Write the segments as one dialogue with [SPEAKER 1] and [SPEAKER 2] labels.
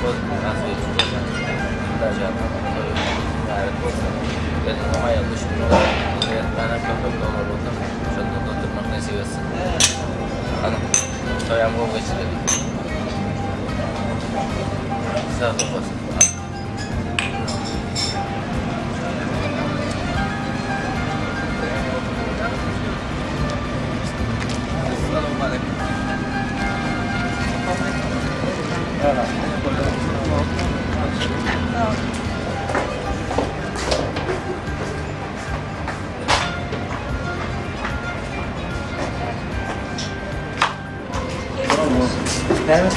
[SPEAKER 1] Nasip etsin. Eldar toýuň mübärek bolsun. Gelniňem aýagy düşümli bolsun. Etmänem köpek dolar bolsun. Şonda-da oturmak nesip etsin. Hany, toýam gowy geçireli. Saglyk bolsun. Assalamualaikum.
[SPEAKER 2] Menem hiç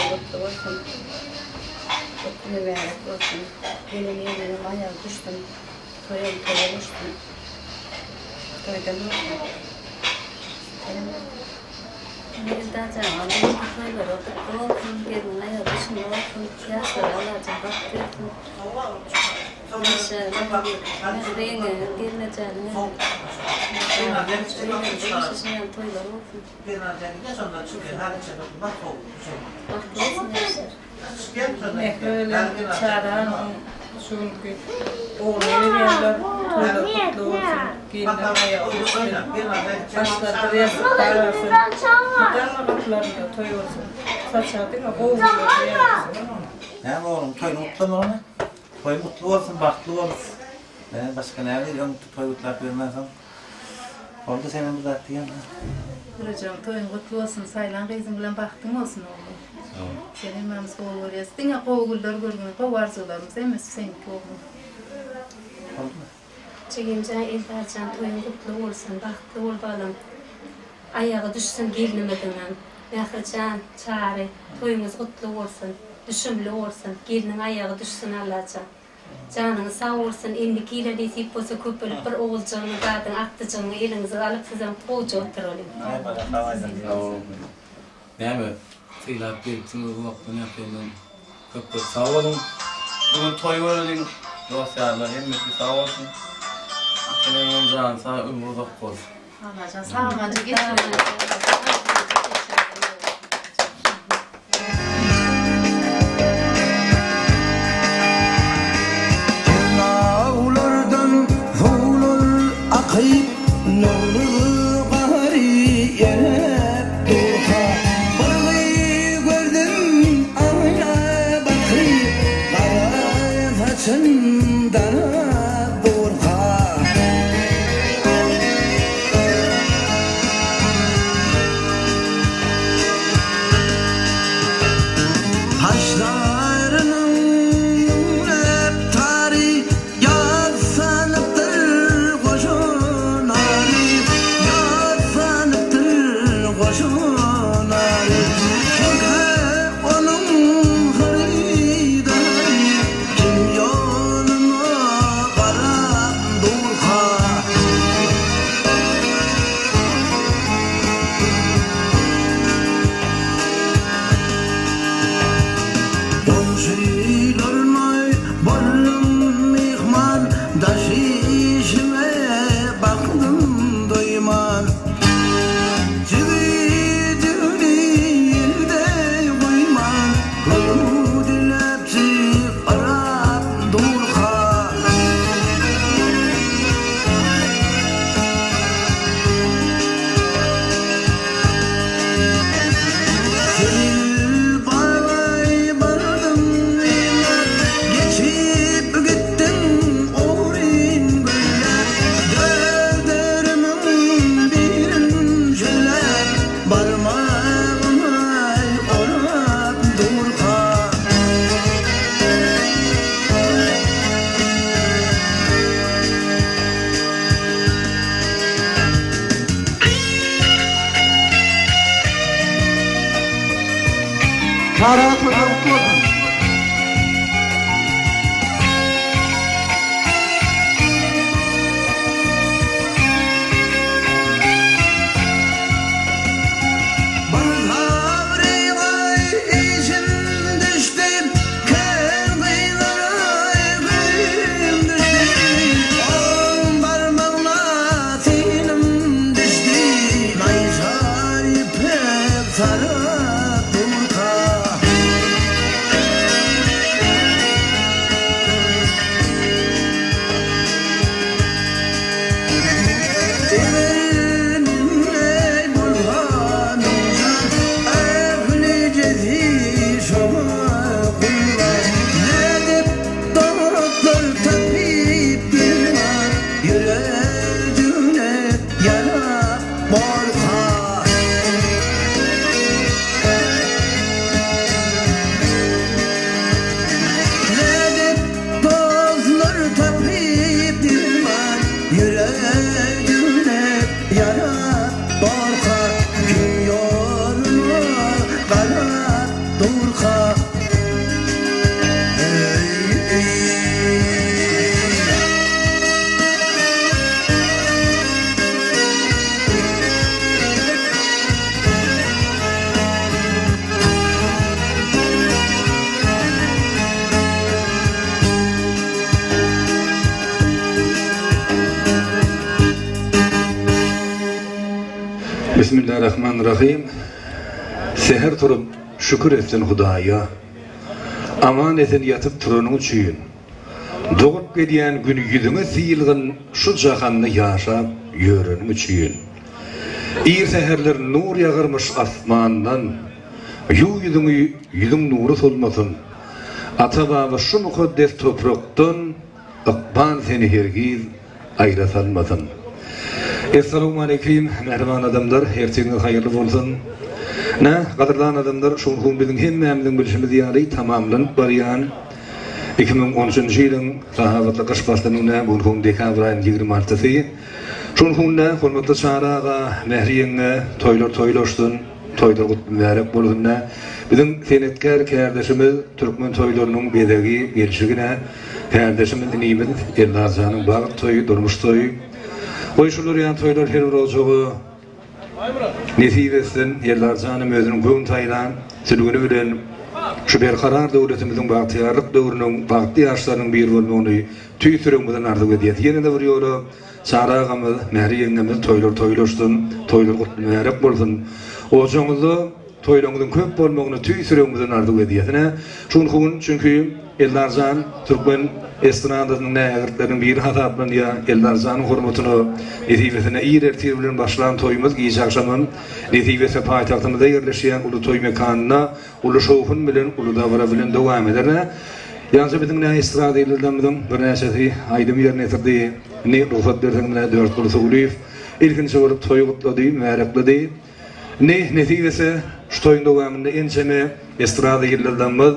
[SPEAKER 3] Gutly bolsun. Gutly mübärek bolsun. Gelen gelinem aýagy düşsün. Toýam toýa goşsun. Toýdan bolsun.
[SPEAKER 2] Eldar jan toýlary gutly bolsun. Gelniň aýagy düşümli bolsun. Ýaşlara Allajan bagt bersin. Mähri ýeňňeňiz gelnejäniň toýlar bolsun. Bagtly bolsun ýaşlar.
[SPEAKER 4] Mähri bilen Çary hanyň şu günki ogly berýärler. Toýlar gutly bolsun. Gelinleriň aýagy düşsün. Başlary bir ýassykda galsyn. Mydama gapylarynda toý bolsun. Saçagy diňe gowy günlerde ýazylsyn.
[SPEAKER 5] Näme oglum toýuny gutlamalymy? Toýuň gutly bolsun, bagtly bol. Näme başga näme diýeli öň toý gutlap ýörmänsoň. Boldy senem bir zat diýen.
[SPEAKER 4] Nurjan toýuň gutly bolsun, saýlan gyzyň bilen bagtyň bolsun oglum. Seni hemmämiz gowy görýäs. Diňe gowy günler görgün, gowy arzuwlarymyz hemmesi seňki oglum.
[SPEAKER 5] Boldumy?
[SPEAKER 2] Jigimjan Eldarjan toýuň gutly bolsun bagtly bol balam aýagy düşsün gelnimiziňem Mährijan Çary toýuňyz gutly bolsun düşümli bolsun gelniň aýagy düşsün Allajan janyňyz sag bolsun indiki ýyla nesip bolsa köpelip bir oguljygyňy zadyň agtyjygyňy eliňize alyp sizem gowja oturalyň.
[SPEAKER 1] Näme sylap gelipsiňiz uzakdan ýakyndan köp köp sag boluň. Bu gün toý göreliň dost ýarlar hemmesi sag bolsun. Ata-eneňiň jany sag ömri uzak bolsun.
[SPEAKER 4] Allajan sag-amanja geçirsin.
[SPEAKER 6] Turnawlardan suwlar akyp, nowruz gahary eräp durka, Bir gyz gördüm aýna bakyp, gara saçyn darap durka. Saçlarynyň müňläp tary, Ýassanypdyr goşa nary, Ýassanypdyr goşa nary. Kimkä onuň hyrydary, Kim ýoluna garap durka? Goňşylaryna boldum myhman, Daş işime bakdym doýman. Jigidini ilde goýman, Hüwdüläpjik garap durka. Jelil babaý bardyň ýyllap, Geçip gitdiň ogryn gülläp, Gözlerimiň birin jülläp, Barmagymy orap durka. Toýlar gutly bolsun. Bir gabryňa işim düşdi, Kel gyzlara gözüm düşdi. On barmagna synym düşdi, Naýza ýüpek saryp durka. Eger bolsa nurjan, Ählijesi şoňa gurban. Nädip dostlar tapyp bilmän, Ýürejigine ýara bolsa. Nädip dostlar tapyp bilmän, Ýüregine ýara borka, Kim ýoluna garap durka.
[SPEAKER 7] Bismillarahmanrahim. Säher turup şükür etsin Hudaýa. Aman esen ýatyp turanyň üçin. Dogup gelýän güni ýüzüňe sylgyn şu jahanda ýaşap ýöreniň üçin. Ir säherler nur ýagarmyş asmandan. Ýuw ýüzüňi ýüzüň nury solmasyn. Ata-baba şu mukaddes toprakdan ykbal seni hergiz aýra salmasyn. Essalawmaleýkim mähriban adamlar ertiriňiz haýyrly bolsun. Nä gadyrdan adamlar şu gün biziň hemmämiziň bilşimiz ýaly tamamlanyp barýan 2013-nji ýylyň sahabatly gyş paslynyň nä bu gün dekabr aýynyň 26-sy. Şu gün nä hormatly Çary aga, Mähri ýeňňe toýlar toýlaşsyn. Toýlar gutly mübärek bolsun nä. Biziň senetkär kärdeşimiz türkmen toýlarynyň bezegi, gelşigi nä. Kärdeşimiz inimiz Elnazjanyň bagt toýy, durmuş toýy. Goý şular ýaly toýlar her bir ojaga nesip etsin. Elnazjanam özüniň göwün saýlan sülgüni bilen şu berkarar döwletimiziň bagtyýarlyk döwrüniň bagtly ýaşlarynyň biri bolmagyny tüýs ýüregimizden arzuw edýäs. Ýene-de bir ýola Çary agamyz, Mähri ýeňňemiz toýlar toýlaşsyn, toýlar gutly mübärek bolsun. Ojagyňyzda toýlaryňyzyň köp bolmagyny tüýs ýüregimizden arzuw edýäs. Ine, şu günki gün çünki Eldar jan türkmen estradasynyň nägirtleriniň biri hasaplanýar. Eldar janyň hormatyna nesibesine ir ertir bilen başlan toýumyz gije agşamam nesip etse paýtagtymyzda ýerleşýän uly toý mekanynda Uly şowhun bilen, uly dabara bilen dowam eder. Ýaňja biziň nä estrada ýyldyzlarymyzyň birnäçesi aýdym ýerine ýetirdi. Indi rugsat berseňiz nä Dörtguly Suwlyýew ilkinji bolup toýy gutlady, mübärekledi. Indi nesip etse şu toýuň dowamynda ençeme estrada ýyldyzlarymyz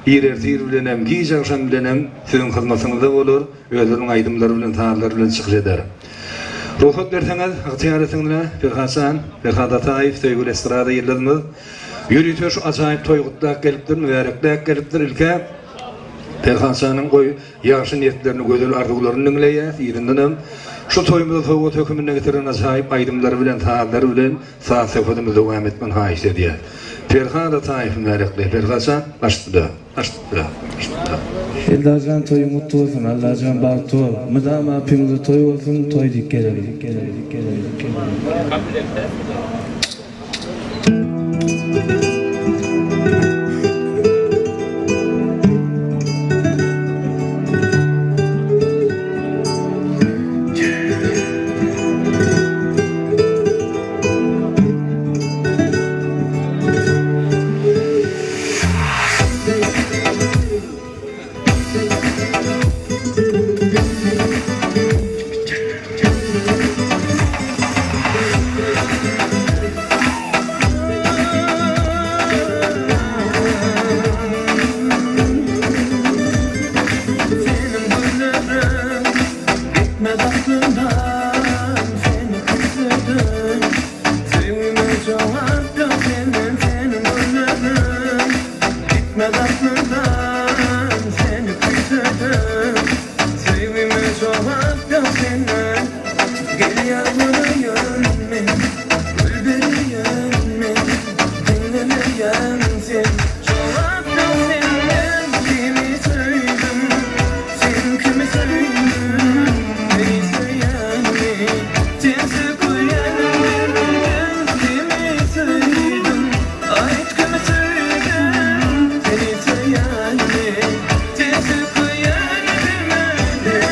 [SPEAKER 7] ir ertir bilenem, giç agşam bilenem siziň hyzmatyňyzda bolar. Özleriniň aýdymlary bilen, sazlary bilen çykyş eder. Rugsat berseňiz, ygtyýar etseňiz, Perhat jan, Perhat Ataýew, söýgüli estrada ýyldyzymyz ýörite şu ajaýyp toýy gutlap gelipdir, mübärekläp gelipdir. Ilk-ä Perhat janyň goý ýagşy niýetlerini, gözel arzuwlaryny diňleýäs, yzyndanam şu toýumyza sowgat höküminde getiren ajaýyp aýdymlary bilen, sazlary bilen saz-söhbedimizi dowam etmegini haýyşt edýäs. Perhat Ataýew mübärekle, Perhat jan, başda.
[SPEAKER 1] Eldarjan toýuň gutly bolsun Allajan bagtly bol mydama apyňyzda toý bolsun toý diýip geleli.
[SPEAKER 6] Gitme aklımdan seni küsedim Söygüme cevap yok senden Gel yalvarayım men Gül bereyim men Dinlemeyen sen Cevap yok senden Kimi söydüm Sen kimi söydün Beni söyyen mi Sensiz köyen bilmeden Kimi söydüm Ayt kimi söydüm Seni söyyen mi Sensiz köyen bilmeden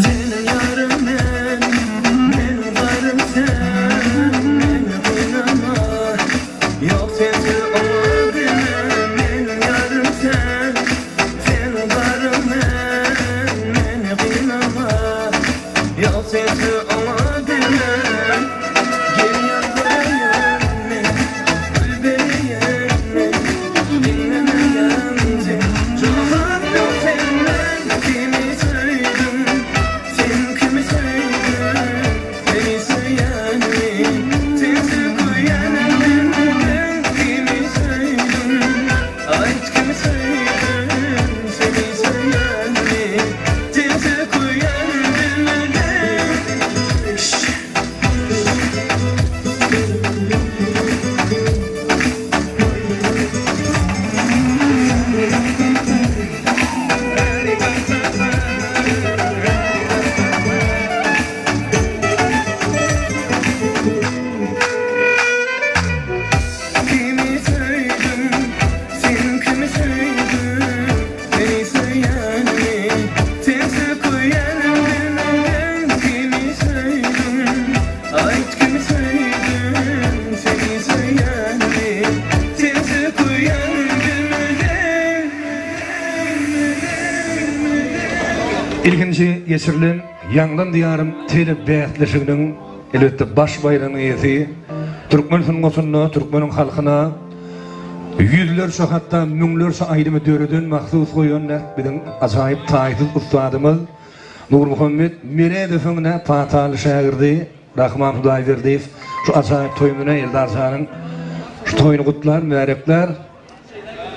[SPEAKER 6] Seni yarım men, meniň barym sen, Meni gynama, ýok sensiz oňa bilmen Meniň ýarym sen, seniň barym men, Meni gynama, ýok sensiz oňa bilmen Gel ýalbaraýyn men, gül bereýin men, Diňlemeýän sen, jogap ýok senden Kimi söýdüm, sen kimi söýdüň, Seni söýenmi, sensiz köýenmi Men kimi söýdüm, aýt kimi söýdüm, Seni söýenmi, sensiz köýenmi bilmedim. Kimi söýdüm, sen kimi söýdüň, Seni söýenmi, sensiz köýenmi bilmedim Kimi söýdüm, aýt kimi söýdüň, Seni söýenmi, sensiz köýenmi bilmedim.
[SPEAKER 7] Ilkinji geçirilen Ýaňlan Diýarym tele bäsleşiginiň elbetde baş baýragynyň eýesi türkmen sungatynda türkmeniň halkyna ýüzlerçe hatda müňlerçe aýdymy döreden mahsus goýan biziň ajaýyp taýsyz ussadymyz Nurmuhammet Meredowyň pataly şägirdi Rahman Hudaýberdiýew şu ajaýyp toýumyna Eldar janyň şu toýuny gutlar, mübäreklär.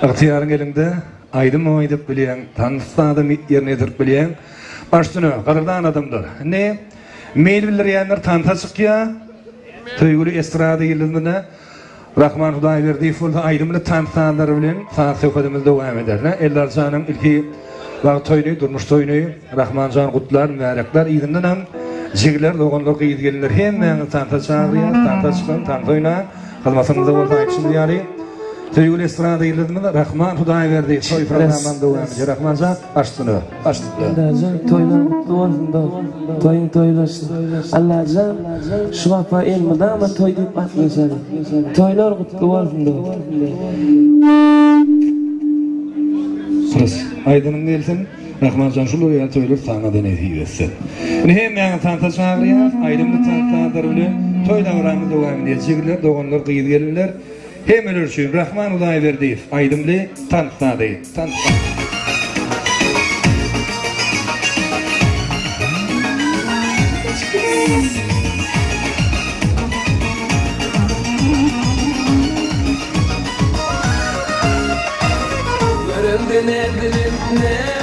[SPEAKER 7] Ygtyýaryň eliňde, aýdym aýdyp bilýäň, tans sazam ýerine ýetirip bilýäň. Baş üstüne, gadyrdan adamlar. Indi meýil bildirýänler tansa çykýar. Söýgüli estrada ýyldyzyna Rahman Hudaýberdiýew bolsa aýdymly tans sazlary bilen saz söhbedimizi dowam eder. Eldar janyň ilki bagt toýuny, durmuş toýuny Rahman jan gutlar, mübärekler. Yzyndanam jigiler, doganlar, gyz-gelinler hemmäňizi tansa çagyrýas, tansa çykyň, tans oýnaň. Hyzmatyňyzda bolsa aýdyşymyz ýaly, söýgüli estrada ýyldyzymyz Rahman Hudaýberdi toý programmany dowam edýär. Rahman jan, baş üstüne, baş üstüne.
[SPEAKER 8] Allajan toýlar gutly bolsun dost. Toýuň toýlaşsyn. Allajan şu gapa elmydama toý diýip gatnaşaly. Toýlar gutly bolsun dost.
[SPEAKER 7] Pres. Aýdynyň gelsin. Rahmanjan şular ýaly toýlar saňada nesip etsin. Indi hemmäňizi tansa çagyrýas, aýdymly tans sazlary bilen toý dabaramyz dowam edýär. Jigiler, doganlar, gyz gelinler hemmeler üçin Rahman Hudaýberdiýew aýdymly tans sazy. Tans sazy.
[SPEAKER 6] Görelde ne bilip ne.